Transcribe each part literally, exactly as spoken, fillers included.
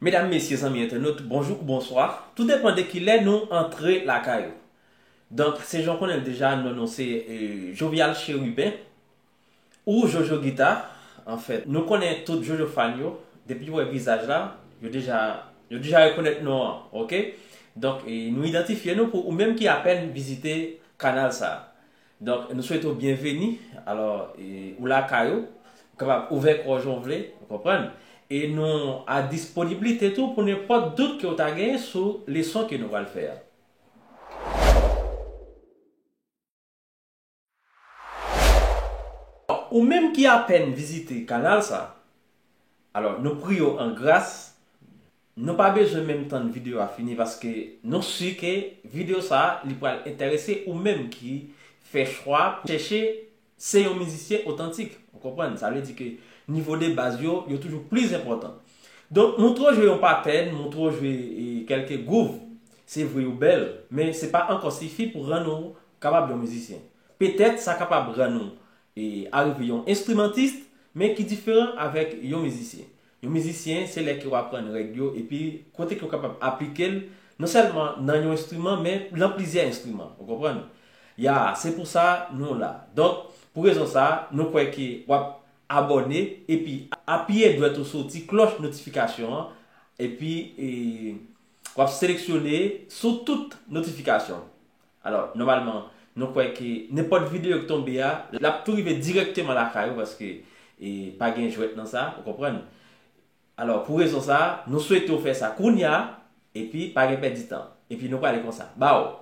Medam, mesye, zanmi entènot, bonjou kou bonswa. Tou depann de kilè nou antre lakay ou. Donk, se jan w konnen l deja, non nou se, e, Jovial Chérubin ou Jojo Guitar. Anfèt, nou konnen tout Jojo fan yo, depi yo wè vizaj la, yo deja, yo deja rekonèt non an, oke? Donk, e, nou idantifye nou pou ou menm ki apèn vizite kanal sa a. Donk, nou swete w byenveni. Alò, e, ou lakay ou, ou kapab ouvè kò w jan w vle, ou konprann? E nou a disponiblite tou pou nenpòt dout ke w ta genyen sou leson ke nou pral fè a. Ou menm ki apèn vizite kanal sa, alò, nou priye w an gras, nou pa bezwen menm tann videyo a fini, paske nou si ke videyo sa a, li pral enterese ou menm ki fè chwa pou chèche se yon mizisyen otantik. Ou konprann? Sa vle di ke nivo de baz yo, yo toujou plis enpòtan. Donk, montre w jwe yon patèn, montre w jwe, e, kèlke gwouv. Se vre yo bèl, men se pa ankò sifi pou rann ou kapab yon mizisyen. Petèt, sa kapab rann ou, e, arive yon enstrimantis, men ki diferan avèk yon mizisyen. Yon mizisyen, se lè ke w aprann règ yo, epi kote ke w kapab aplike l, non sèlman nan yon enstriman, men nan plizyè enstriman. Ou konprann? Ya, se pou sa nou la. Donk, pou rezon sa, nou kwè ke w ap abòne, epi apiye dwèt ou sou ti klòch notifikasyon an, epi, e, w ap seleksyone sou tout notifikasyon. Alò, nòmalman, nou kwè ke nenpòt videyo ki tonbe a, l ap tou rive dirèkteman lakay ou, paske, e, pa gen jwèt nan sa, ou konprann? Alò, pou rezon sa, nou swete w fè sa kounye a, epi pa gen pèdi tan. Epi nou prale konsa. Baw!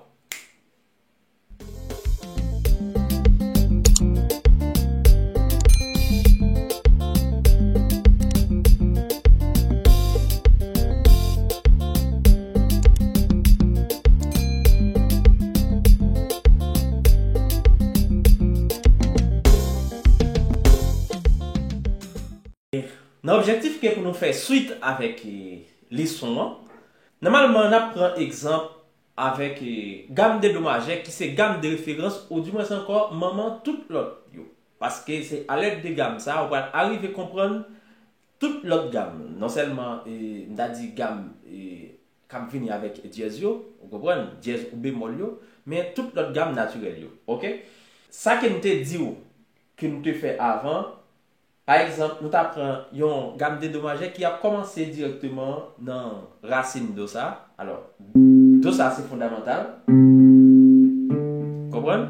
Nan objektif ke pou nou fè swit avèk, e, leson an, nòmalman n ap pran egzanp avèk, e, gam de do majè ki se gam de referans, oudimwens ankò, manman tout lòt yo. Paske se alèd de gam sa a, ou pral arive konprann tout lòt gam. Non sèlman, e, m ta di gam, e, k ap vini avèk dyèz yo, ou konprann, dyèz ou bemòl yo, men tout lòt gam natirèl yo, oke? Sa ke m te di w, ke m te fè avan, pa egzanp, nou ta pran yon gam de do majè ki ap kòmanse dirèkteman nan rasin do sa. Alò, do sa se fondamantal. Konprann?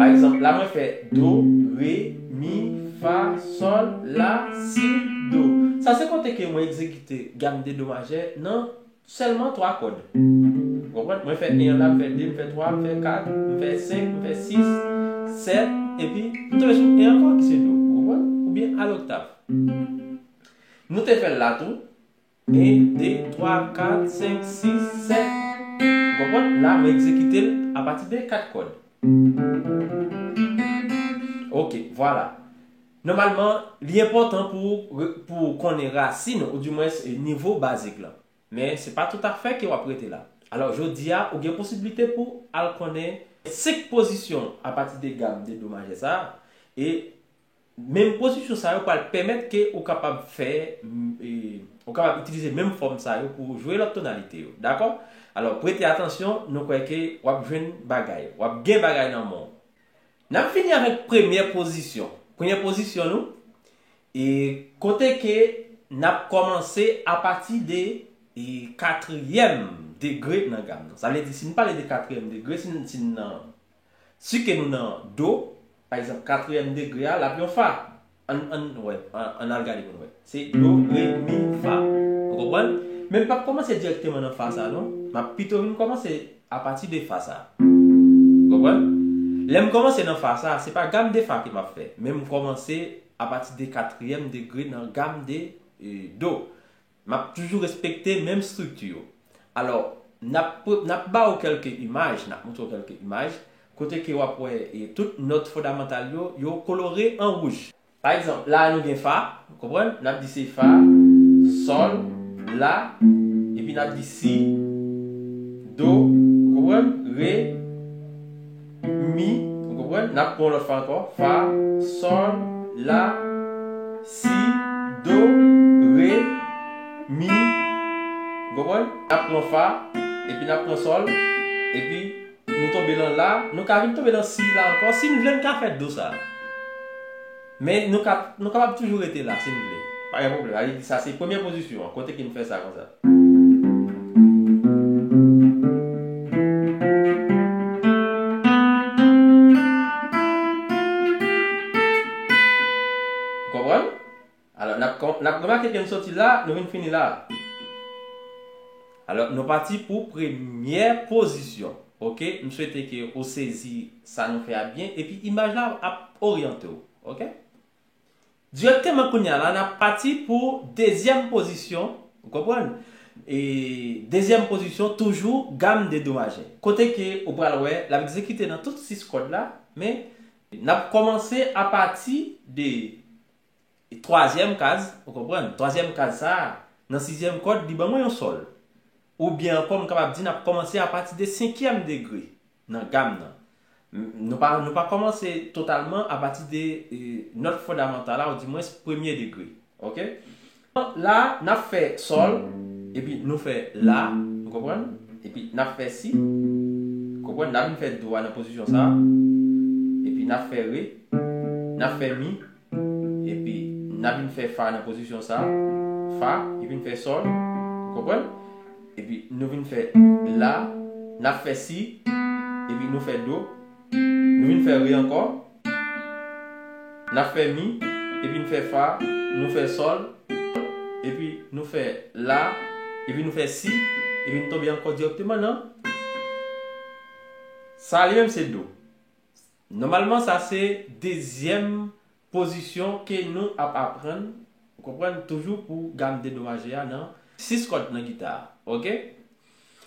Pa egzanp, la mwen fè do, re, mi, fa, sòl, la, si, do. Sa se kote ke mwen egzekite gam de do majè nan sèlman twa kòd. Ou konprann? Mwen fè en an la, m fè de, m fè twa, m fè kat, m fè senk, m fè sis, sèt, epi m tonbe sou en ankò ki se do. Ou konprann? Oubyen a loktav. Nou te fè l la tou. En, de, twa, kat, senk, sis, sèt. Ou konprann? La, mwen egzekite l apati de kat kòd. Oke, vwala. Nòmalman, li enpòtan pou, pou konnen rasin, oudimwens, nivo bazik la. Men se pa toutafè ke w ap rete la. Alò, jodi a, ou gen posiblite pou al konnen senk pozisyon apati de gam de do majè sa a. E menm pozisyon sa yo pral pèmèt ke ou kapab fè, m, e, ou kapab itilize menm fòm sa yo pou jwe lòt tonalite yo. Dakò? Alò, prete atansyon, nou kwè ke w ap jwenn bagay. W ap gen bagay nan men w. N ap fini avèk premyè pozisyon. Premyè pozisyon nou, e kote ke n ap kòmanse apati de, e, katriyèm degre nan gam nan. Sa vle di, si n pale de katriyèm degre, si n, si n nan, si ke nou nan do, pa egzanp, katriyèm degre a, l ap yon fa. Ann, ann, wè, ann, ann al gade pou n wè. Se do, re, mi, fa. Ou konprann? Men m p ap kòmanse dirèkteman nan fa sa, non. M ap pito vin kòmanse apati de fa sa. Ou konprann? Lè m kòmanse nan fa sa, se pa gam de fa ke m ap fè, men m kòmanse apati de katriyèm degre nan gam de, e, do. M ap toujou respekte menm estrikti yo. Alò, n ap, n ap ba w kèlke imaj, n ap montre w kèlke imaj, kote ke w ap wè, e, tout nòt fondamantal yo, yo kolore an wouj. Pa egzanp, la a nou gen fa, ou konprann? N ap di se fa, sòl, la, epi n ap di si, do, ou konprann? Re, mi, ou konprann? N ap pran yon lòt fa ankò, fa, sòl, la, si, do, re, mi. Ou konprann? N ap pran fa, epi n ap pran sòl, epi nou tonbe nan la, nou ka vin tonbe nan si la ankò. Si n vle, n ka fè do sa. Men nou ka, nou kapab toujou rete la, si n vle. Pa gen pwoblèm. Sa vle di sa se premye pozisyon an, kote ke n fè sa konsa. Konprann? Alò, n ap kon-, n ap remake ke n soti la, nou vin fini la. Alò, nou pati pou premyè pozisyon. Oke? M swete ke ou sezi sa nou fè a byen, epi imaj la ap oryante w. Oke? Dirèkteman kounye a la, n ap pati pou dezyèm pozisyon, ou konprann? E dezyèm pozisyon, toujou gam dedomaje. Kote ke ou pral wè, l ap egzekite nan tout sis kòd la, men n ap kòmanse apati de twazyèm kaz, ou konprann? Twazyèm kaz sa a, nan sizyèm kòd, li ban mwen yon sòl. Oubyen ankò, m kapab di n ap kòmanse apati de senkyèm degre nan gam nan. M-, nou pa, nou pa kòmanse totalman apati de, e, nòt fondamantal la, ou dimwens premye degre. Oke? La, n ap fè sòl, epi nou fè la, ou konprann? Epi n ap fè si, ou konprann? N ap vin fè do a nan pozisyon sa a, epi n ap fè re, n ap fè mi, epi n ap vin fè fa nan pozisyon sa a, fa, epi n fè sòl, ou konprann? Epi nou vin fè la, n ap fè si, epi nou fè do, nou vin fè re ankò, n ap fè mi, epi n fè fa, nou fè sòl, epi nou fè la, epi nou fè si, epi n tonbe ankò dirèkteman nan sa li menm se do. Nòmalman, sa se dezyèm pozisyon ke nou ap aprann, ou konprann, toujou pou gam dedomaje a nan sis kòd nan gita a, oke?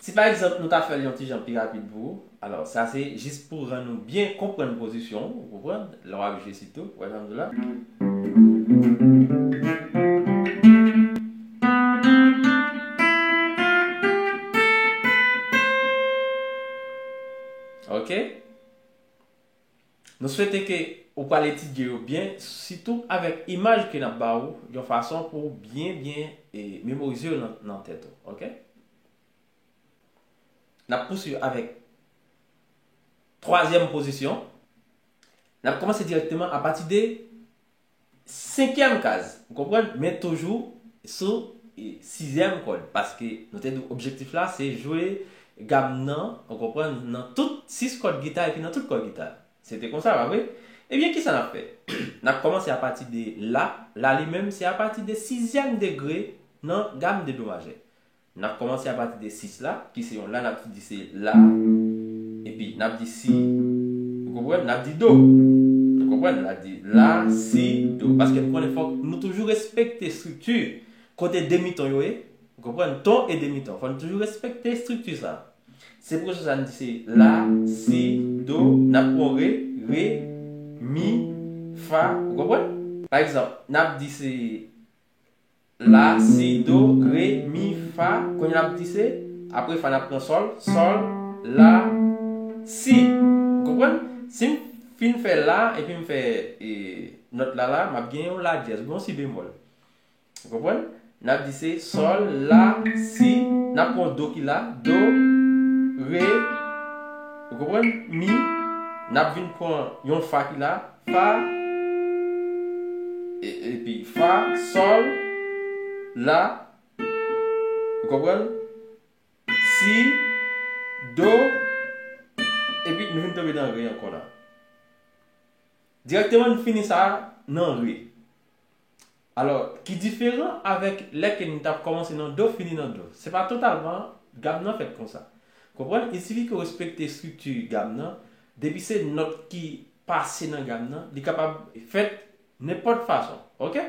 Si pa egzanp, nou ta fè l yon ti jan pi rapid pou ou, alò, sa se jis pou rann ou byen konprann pozisyon w, ou konprann, lè w ap jwe sitou, ou wè sa m di w la? Oke? Nou swete ke ou pral etidye yo byen, sitou avèk imaj ke n ap ba ou, yon fason pou w byen, byen, e, memorize yo nan, nan tèt ou, oke? N ap pouswiv avèk twazyèm pozisyon. N ap kòmanse dirèkteman apati de senkyèm kaz, ou konprann? Men toujou sou, e, sizyèm kòd, paske nou te di w objektif la, se jwe gam nan, ou konprann, nan tout sis kòd gita epi nan tout kòd gita. Se te konsa, pa vre? Ebyen, kisa n ap fè? N ap kòmanse apati de la. La li menm, se apati de sizyèm degre nan gam dedomaje. N ap kòmanse apati de sis la, ki se yon la, n ap di se la, epi n ap di si, ou konprann, n ap di do. Ou konprann, n ap di la, si, do. Paske m konnen fòk nou toujou respekte estrikti kote demiton yo ye. Ou konprann, ton e demiton. Fò nou toujou respekte estrikti sa. Se pou rezon sa n di se la, si, do, n ap pran re, re, mi, fa. Ou konprann? Pa egzanp, n ap di se la, si, do, re, mi, fa. Kounye a n ap di se, apre fa n ap pran sòl, sòl, la, si. Ou konprann? Si m fin fè la, epi m fè, e, nòt la la, m ap gen yon la dyèz, yon si bemòl. Ou konprann? N ap di se sòl, la, si, n ap pran do ki la, do, re, ou konprann? Mi, n ap vin pran yon fa ki la, fa, e, epi fa, sòl, la, ou konprann? Si, do, epi nou vin tonbe nan re ankò la. Dirèkteman, n fini sa nan re. Alò, ki diferan avèk lè ke n t ap kòmanse nan do, fini nan do. Se pa totalman gam nan fèt konsa. Konprann? Il sifi ke w respekte estrikti gam nan. Depi se nòt ki pase nan gam nan, li kapab fèt nenpòt fason. Oke?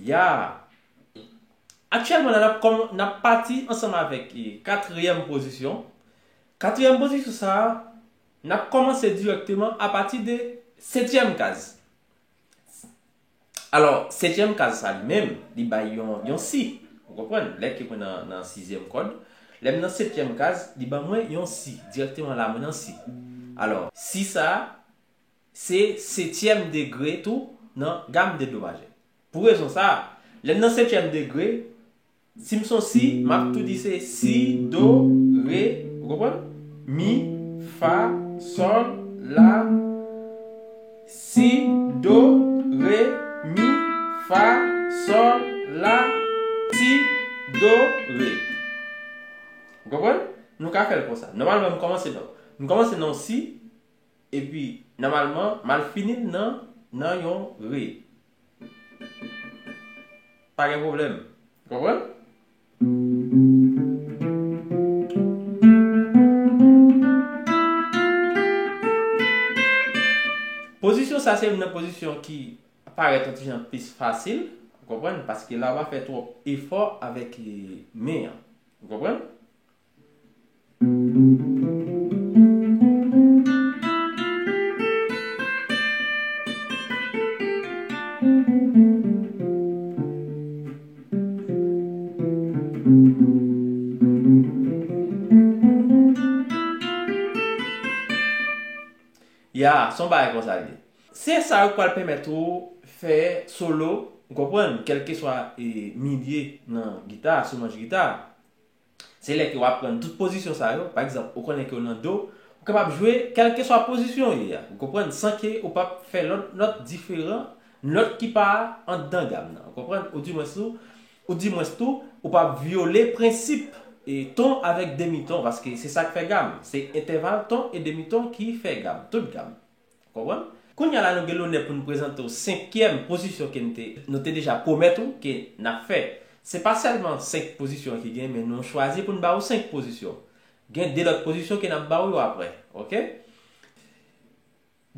Ya. Aktyèlman, la, n ap kòm-, n ap pati ansanm avèk, e, katriyèm pozisyon. Katriyèm pozisyon sa a, n ap kòmanse dirèkteman apati de setyèm kaz. Alò, setyèm kaz sa li menm, li bay yon, yon si. Ou konprann? Lè ke mwen nan, nan sizyèm kòd, lè m nan setyèm kaz, li ban mwen yon si. Dirèkteman la, mwen nan si. Alò, si sa a, se setyèm degre tou, nan gam de do majè. Pou rezon sa a, lè n nan setyèm degre, si m se yon si, m ap tou di se si, do, re, ou konprann? Mi, fa, sòl, la, si, do, re, mi, fa, sòl, la, si, do, re. Ou konprann? Nou ka fè l konsa. Nòmalman, m kòmanse nan, m kòmanse nan yon si, epi, nòmalman, m al fini l nan, nan yon re. Pa gen pwoblèm. Konprann? Pozisyon sa se youn nan pozisyon ki parèt yon ti jan plis fasil, ou konprann? Paske la ou pa fè twòp efò avèk, eh, men an. Ou konprann? Ya, se yon bagay konsa l ye. Se sa yo k pral pèmèt ou fè solo, ou konprann, kèlkeswa, e, milye nan gita, sou manch gita. Se lè ke w aprann tout pozisyon sa yo, pa egzanp, ou konnen ke w nan do, ou kapab jwe kèlkeswa pozisyon w ye a, ou konprann, san ke ou p ap fè lòt nòt diferan, nòt ki pa anndan gam nan, ou konprann, oudimwens tou, oudimwens tou, ou p ap vyole prensip, e, ton avèk demiton, paske se sa k fè gam, se entèval ton e demiton ki fè gam, tout gam. Konprann? Kounye a la, nou gen lonè pou n prezante w senkyèm pozisyon ke n te, nou te deja pwomèt ou ke n ap fè. Se pa sèlman senk pozisyon ki gen, men nou chwazi pou n ba ou senk pozisyon. Gen de lòt pozisyon ke n ap ba ou yo apre. Oke?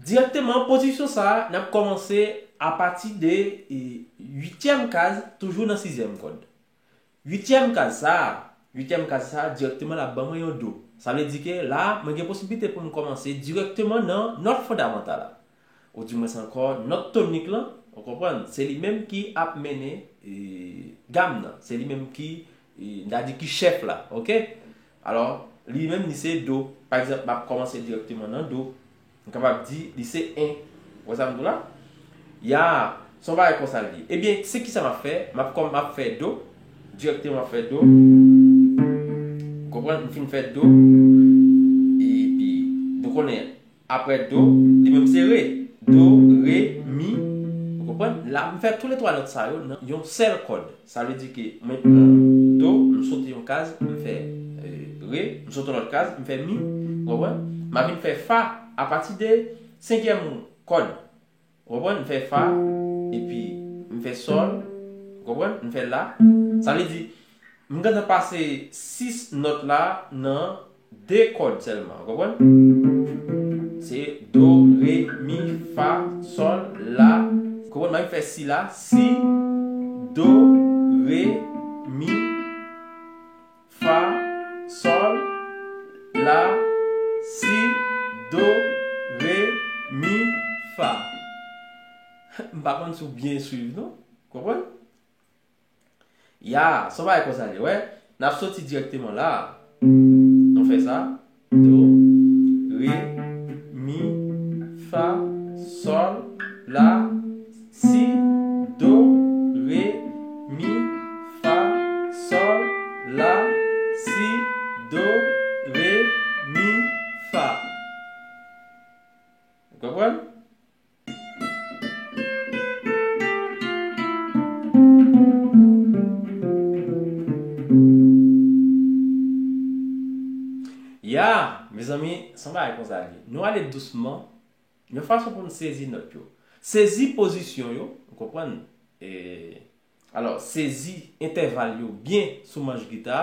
Dirèkteman, pozisyon sa a, n ap kòmanse apati de, e, uityèm kaz, toujou nan sizyèm kòd. Uityèm kaz sa a, uityèm kaz sa a, dirèkteman l ap ban mwen yon do. Sa vle di ke la, mwen gen posiblite pou m kòmanse dirèkteman nan nòt fondamantal la. Oudimwens ankò, nòt tonik lan, ou konprann, se li menm ki ap mennen, e, gam nan. Se li menm ki, e, n ta di ki chèf la, oke? Alò, li menm li se do. Pa egzanp, m ap kòmanse dirèkteman nan do. M kapab di li se en. Ou wè sa m di w la? Ya, se yon bagay konsa l ye. Ebyen, se kisa m ap fè? M ap kòm, m ap fè do. Dirèkteman m ap fè do. Konprann? M fin fè do. Epi, nou konnen, apre do, li menm se re. Do, re, mi. Ou konprann? La, m fè toulètwa nòt sa yo nan yon sèl kòd. Sa vle di ke mwen pran do, m sote yon kaz, m fè, e, re, m sote yon lòt kaz, m fè mi, ou konprann? M a vin fè fa apati de senkyèm kòd. Ou konprann? M fè fa, epi m fè sòl, ou konprann? M fè la. Sa vle di, m gentan pase sis nòt la nan de kòd sèlman, ou konprann? Se do, re, mi, fa, sòl, la. Ou konprann? M a vin fè si la, si, do, re, mi, fa, sòl, la, si, do, re, mi, fa. M pa konn si w byen swiv, non? Konprann? Ya, se yon bagay konsa l ye, wè. N ap soti dirèkteman la. Nou fè sa. Do, re, mi, fa, sòl, la, si, do, re, mi, fa, sòl, la, si, do, re, mi, fa. Ou konprann? Ya, mezanmi, se yon bagay konsa l ye. Nou ale dousman, yon fason pou n sezi nòt yo. Sezi pozisyon yo, ou konprann? E, alò, sezi entèval yo byen sou manch gita,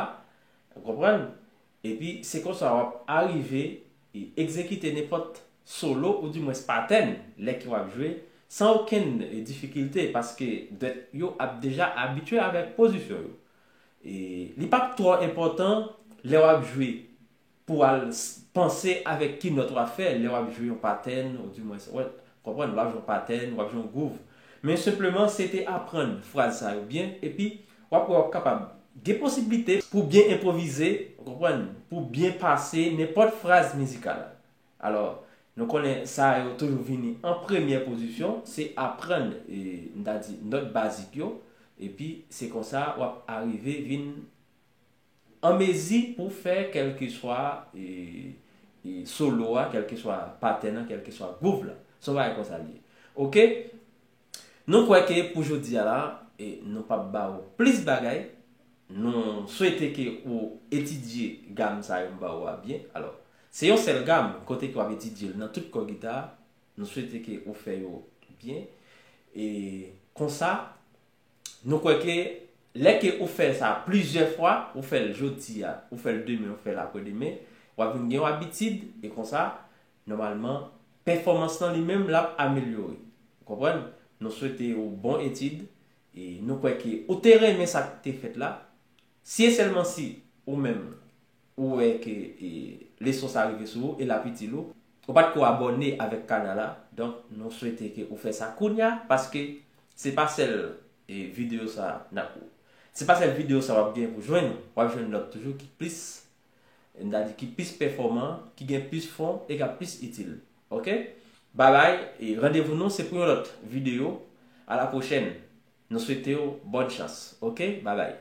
ou konprann? Epi, se konsa w ap arive e egzekite nenpòt solo, oudimwens patèn, lè ke w ap jwe, san okenn, e, difikilte, paske dwèt yo ap deja abitye avèk pozisyon yo. E li p ap twò enpòtan lè w ap jwe pou w al s-, panse avèk ki nòt w ap fè lè w ap jwe yon patèn, oudimwens, w konprann, w ap jwe yon patèn, w ap jwe yon gwouv. Men senpleman, se te aprann fraz sa yo byen, epi w ap wè w ap kapab gen posiblite pou byen enpwovize, w konprann, pou byen pase nenpòt fraz mizikal. Alò, Nou konnen sa yo toujou vini an premyè pozisyon, se aprann, e, m ta di, nòt bazik yo, epi se konsa w ap arive vin an mezi pou fè kèlkeswa, e, e, solo a, kèlkeswa patèn nan, kèlkeswa gwouv la. Se yon bagay konsa li ye. Oke? Nou kwè ke pou jodi a la, e, nou p ap ba ou plis bagay. Nou swete ke ou etidye gam sa yo m ba ou a byen. Alò, se yon sèl gam kote ke w ap etidye l nan tout kò gita a. Nou swete ke ou fè yo byen. E konsa, nou kwè ke lè ke ou fè sa plizyè fwa, ou fè l jodi a, ou fè l demen, ou fè l aprèdemen, w ap vin gen yon abitid, e konsa, nòmalman, pèfòmans lan li menm l ap amelyore. Ou konprann? Nou swete ou bon etid, e nou kwè ke ou te renmen sa k te fèt la. Si e sèlman si ou menm, ou wè ke, e, leson sa rive sou ou e l ap itil ou, ou pa t ko abòne avèk kanal la, donk, nou swete ke ou fè sa kounye a, paske se pa sèl, e, videyo sa n ap, se pa sèl videyo sa w ap gen pou jwenn, w ap jwenn lòt toujou ki plis, m ta di ki plis pèfòman, ki gen plis fon e k ap plis itil. Oke? Babay, e randevou nou se pou yon lòt videyo. A la pwochèn. Nou swete w bòn chans. Oke? Babay.